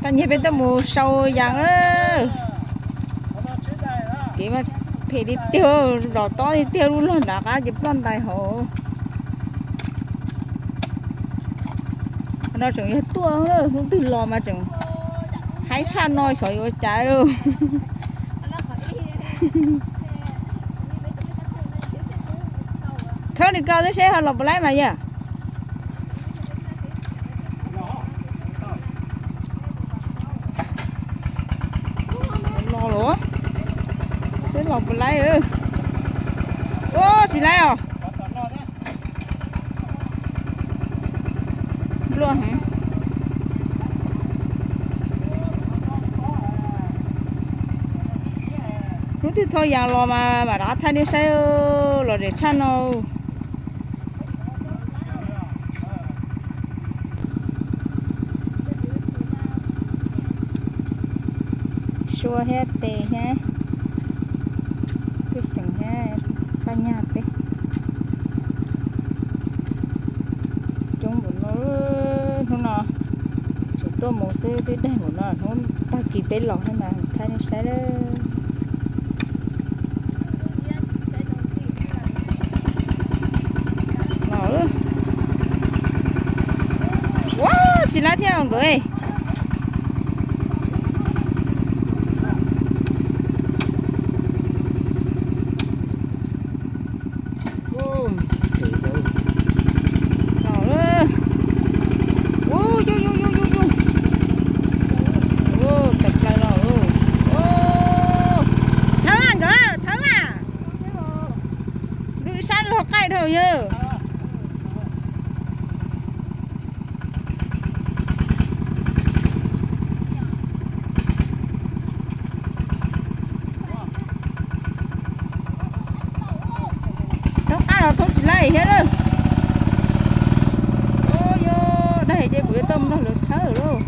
Nyiag peb tuaj mus sau yas na. Kev mas phem tiag tiag, los tob tiag tiag, lub log nrad qab ces ploj ntais hauv. Qhov no tseem yog tuaj, hnub twg los mas tseem haib tshaj no xyov yuav ua cas lauj. Khawb li ko twb seb ho los puas laib mas yog. Los lawm, seb los puas laib. Ua tsis laib os. Npluaj heev. Hnub twg thau yas los mas mam rov qab thaij nej saib, los zem tshaj no. Sua thiab tes thiab, twb xeem thiab, paj nyaj peb coob npaum no. Hnub no tseem tuaj mus xwb twb daig npaum no, hnub tag kis peb los thiab mas thaij nej saib lawm. Ua tsis laib thiab nkawd. Thawb nkawd, thawb mas. Lub sab log qaij dhau yawg. Thoob qab los thoob tsis laib thiab lawm. Ua yog dag ces kuv yuav tau nrog lawv thawb lauj.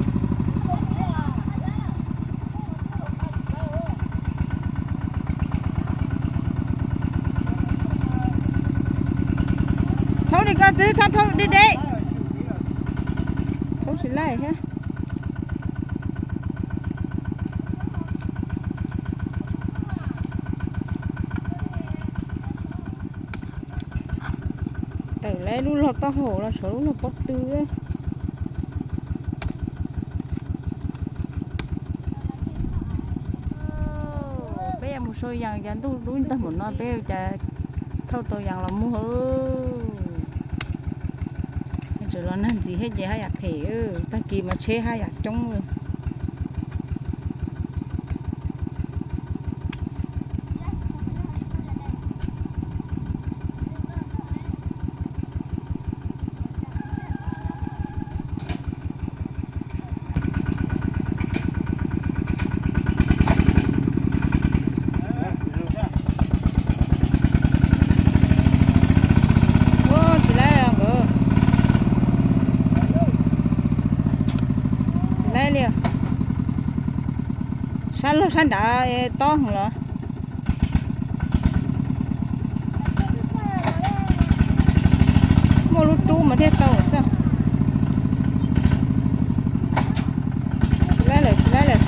Thoob li ko xwb, txhob thoob deb deb. Thoob tsis laib thiab. Tawm lawm, lub log taub hau los tshuav lub log pob tw. Peb yuav mus sau yas, cas ntuj dub ntag npaum no peb cas thauj tau yas los muag. Tseem los nag ntxiv thiab ces haj yam phem, tag kis mas tsheb haj yam coob. Ua tsis laib nkawd, tsis laib li. Sab log sab nrad tob heev los. Muaj lub rub mas thiaj tau xwb. Tsis laib lawm, tsis laib lawm.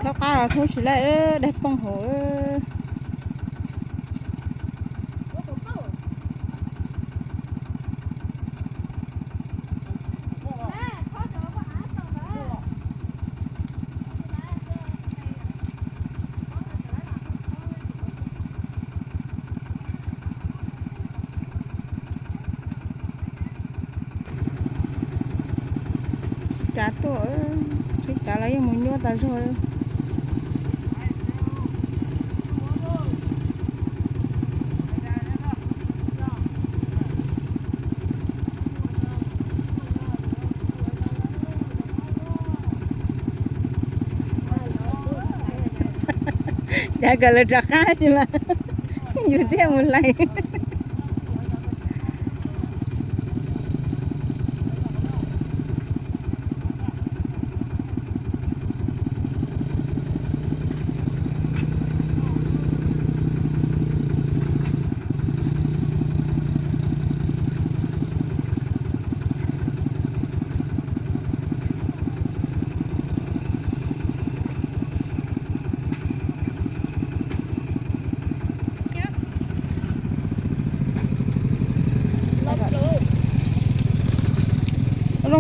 Thoob qab los thoob tsis laib, daig poob hauv. Tsheb cav tuaj, tsheb cav los yeej mus nyuaj tas zog. Cav kom lawv rov qab tsis mas yus thiaj mus lais.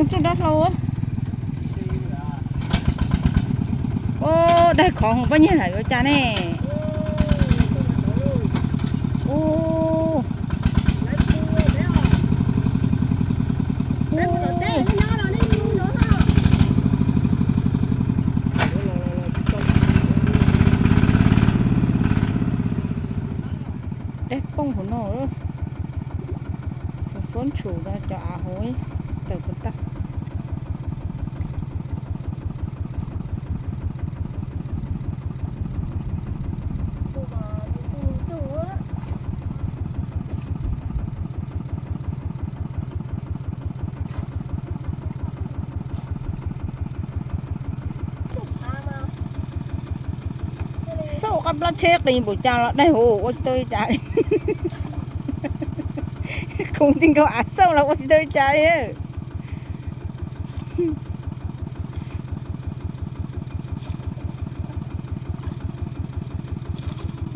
Tsuj dab hlau. Ua, daig khov poj niam yuav cas ne. Daig poob hauv no. Xuab ntshum cov av hauv tawm puas tag. Xauj qab plab tsheb qis npaum cas los daig huv ua tsis tau li cas li. Khoov ti nkaus av xauj los ua tsis tau li cas li.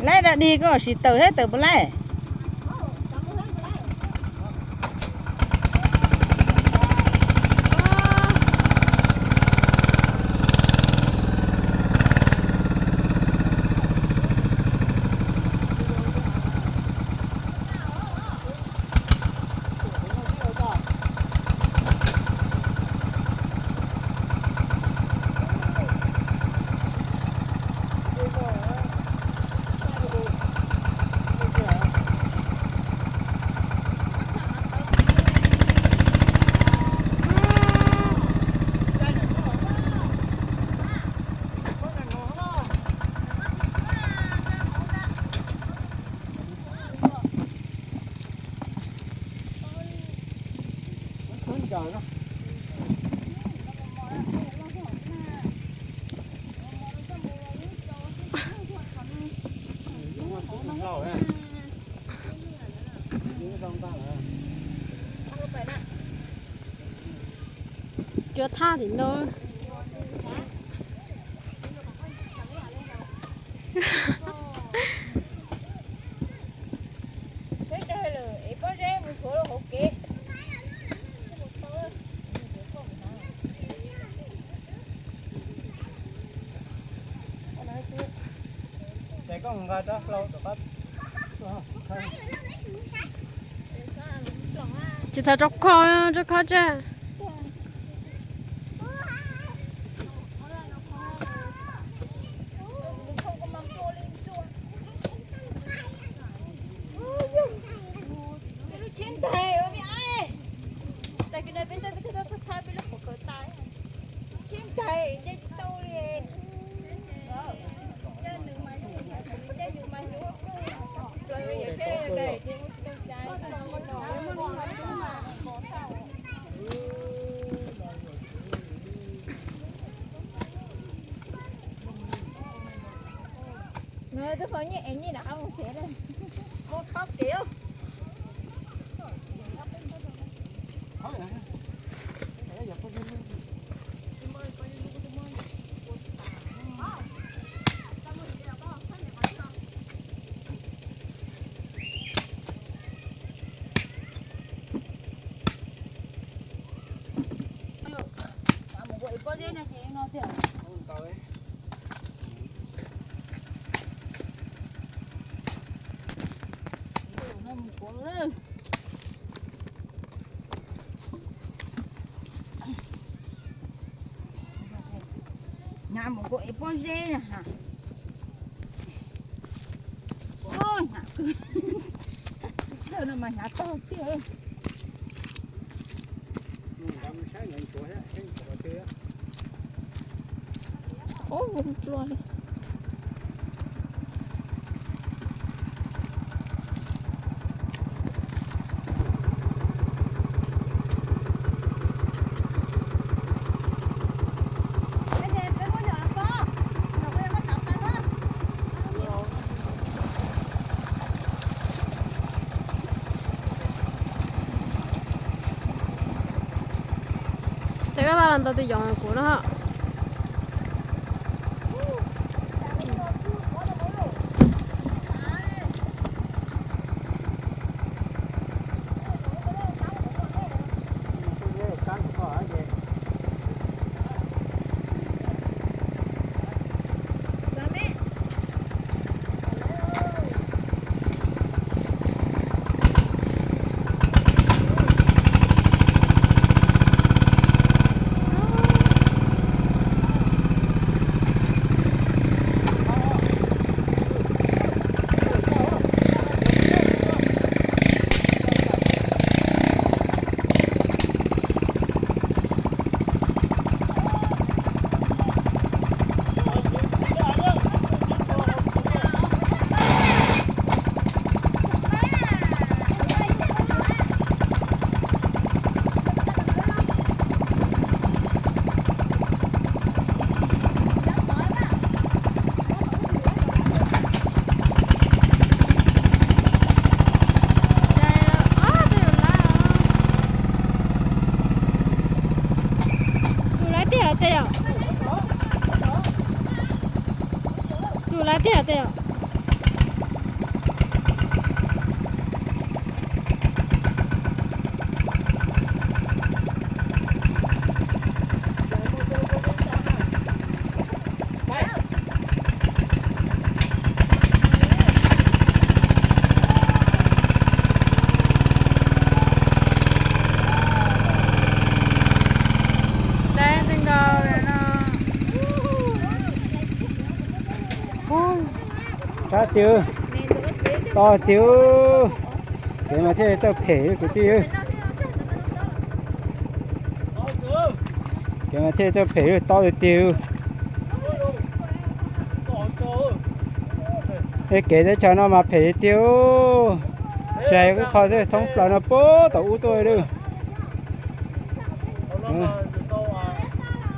Laib da dig koj sim tawm thiab tawm puas laib. Cua thaj tim no. Tsis tau rau kho, rau kho tse. Nws twb qhov nyiaj es nyiaj nram qab mus tsev lawm. Mus thov kev. Hnyav mus nkaum es pob zeb na ha. Hnyav kawg. Thawj no mas hnyav tag tiag. Ub, zoo dlua li. Ces koj vaj los ntau tus yoov kuv no. Tus lawv tiag tiag. Sab tiag, to tiag. Kev mas thiaj txawj phem kwv tij. Kev mas thiaj txawj phem to tiag tiag. Kev teb chaws no mas phem tiag tiag. Tsis hais ib qho xwb, thoob plaws no puag tom ub tuaj lawm.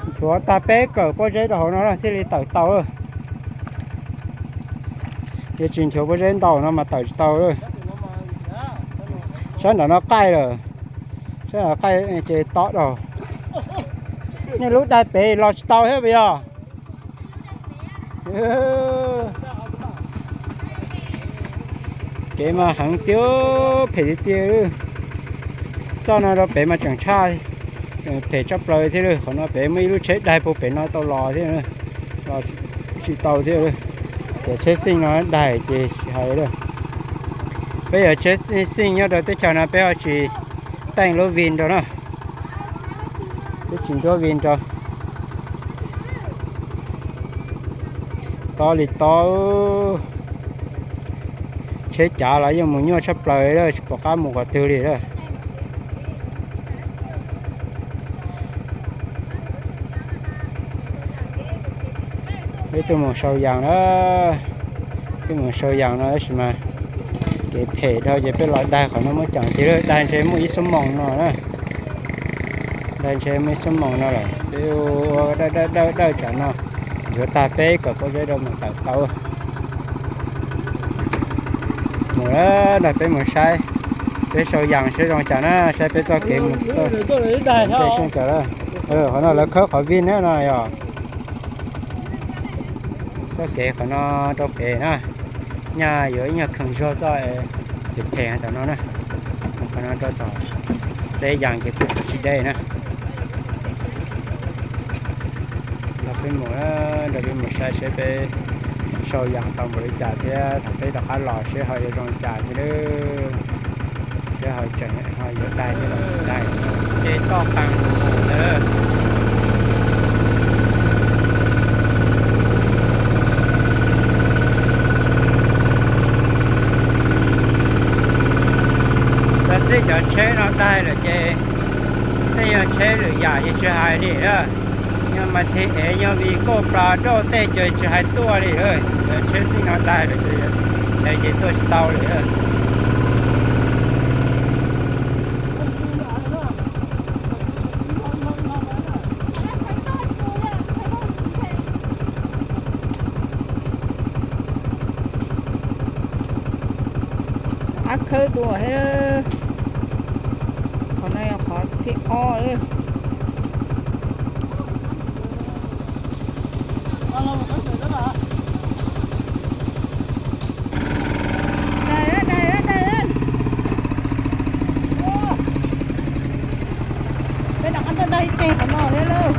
Nchuav tag peb kawm pob zeb rau hauv no thiaj li tawm tau. Yog tsis nchuav pob zeb ntau no mas tawm tsis tau. Sab nram no qaij lawm, sab nram qaij ces tob rau. Nej lub daig pem los tsis tau thiab puas yog? Kev mas heev tiag, phem tiag tiag. Txoj no rau pem mas tseem tshaj, phem tshaj plaws thiab lawm. Qhov no pem muaj ib lub tsheb daig puag pem no tau los thiab, los tsis tau thiab. Ces tsheb xeej no daig ces tsis hais lawm. Peb yog tsheb xeej nyob rau teb chaws no peb ho tsis teej lub vin rau na. Peb tsis nruab vin rau. To li to. Tsheb cav los yeej mus nyuaj tshaj plaws lawm, tsis pom qab mus qhov twg li lawm. Peb tuaj mus sau yas na, tuaj mus sau yas no tab sis mas kev phem dhau ces peb los daig qhov no muab ceem tiag lawm, daig ntshe muaj ib xuab moos no na. Daig ntshe muaj ib xuab moos no lawm, peb ua dawj dawj dawj dawj tsam no, yuav tag peb kom pob zeb rau mus tawm tau. Mus na, peb mus saib, peb sau yas seb zoo cas na, saib peb txoj kev mus tej seej cas. Qhov no lawv khawb qhov vij na no yog txoj kev qhov no rau pem na, nyaj yuav ib nyuag kheem zog txoj kev phem tam no na. Qhov no rau tom teb yas ces kuj tsis deb na. Los peb mus, nrog peb mus saib seb peb sau yas tau npaum li cas thiab thaum peb rov qab los seb ho yuav zoo li cas thiab. Thiab ho tseem ho yuav daig thiab los tsis daig, ces toj qees mus lawm. Cov txij cov tsheb no daig lawm ces tej nyuag tsheb lwm yam ces tsis hais li lawm. Nyuag mas thib ev nyuag vij koj plas roj tej ces tsis hais tuaj li lawm. Cov tsheb txij no daig lawm ces tuaj tsis tau li lawm. Ab khawb dua thiab. Qhov no yog qhov thib ob. Peb rov qab tuaj daig ib teg qhov no thiab lauj.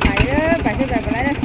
Pais, pais seb pais puas laib.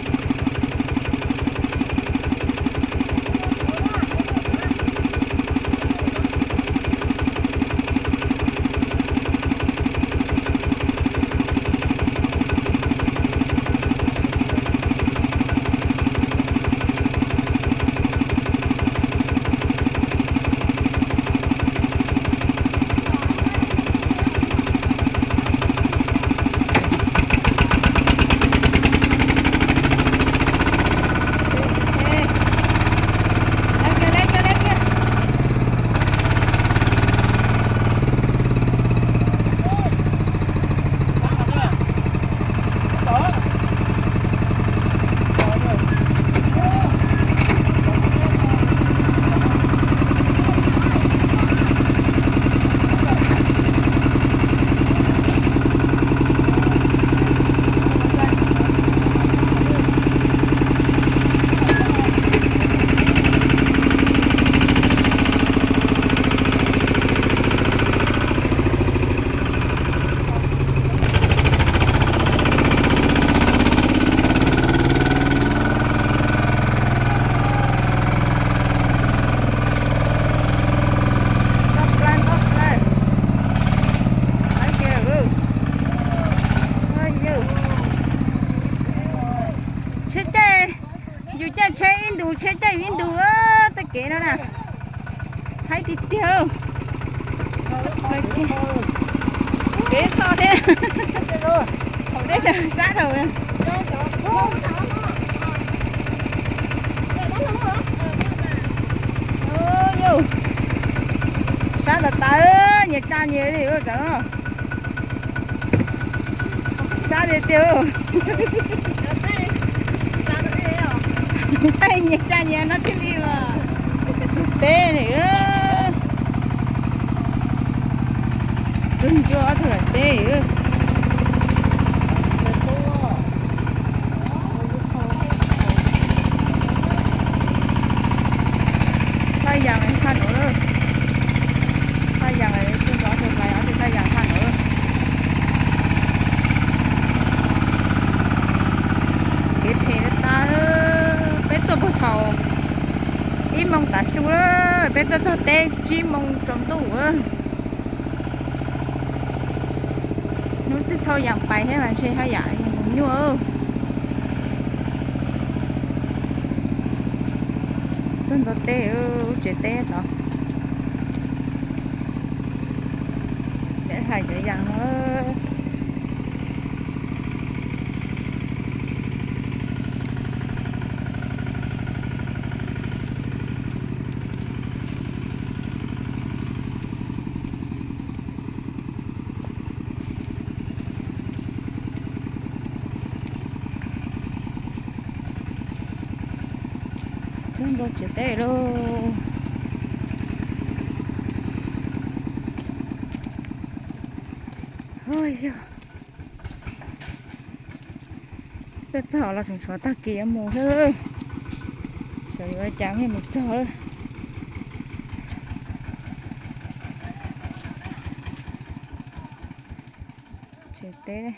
Caij tsheb ib ntus, tsheb caij ib ntus, tej kev no na. Haib tiag tiag. Kev tho thiab. Thaum teb chaws sab dhau. Sab tas tas, nyias tsa nyias li tam no. Sab tiag tiag. Nyias tsa nyias no thiaj li mas. Txug teb li. Txug ncua ob tug daim teb. Thaj Yas thaj nuav lawm. Thaj Yas, tug ntxov tug hlais ob tug Thaj Yas thaj nuav. Kev phem tas tas. Peb tuaj puag thaum ib moos tav su lawm, peb tuaj txog teb tsib moos tsaus ntuj lawm. Hnub twg Thaj Yas pais thiab mas ntshe Thaj Yas mus nyuaj. Txog ntua teb, lub tsev teb tod. Peb hlais cov yas no. Txog ntua tsev teb lauj. Tuaj txog los tseem tshuav tag kis yuav mus thiab. Xyov yuav ua cas mej mus txog lawm. Tsev teb.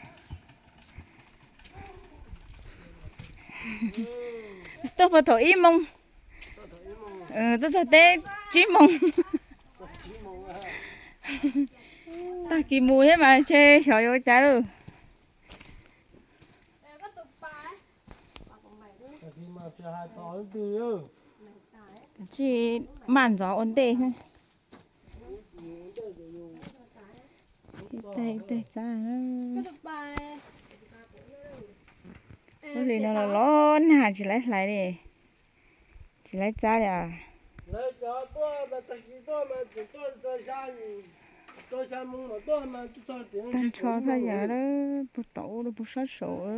Tuaj puag thaum ib moos, tuaj txog teb tsib moos. Tag kis mus thiab mas ntshe xyov yuav ua cas lawm. Tsis maj ntxov ua ntej. Ib teg ib teg txab. Lub hli no los los nag tsis laib hlais li, tsis laib txab li as. Tag nrho Thaj Yas lawm, puag tom ub rau puag sab saud.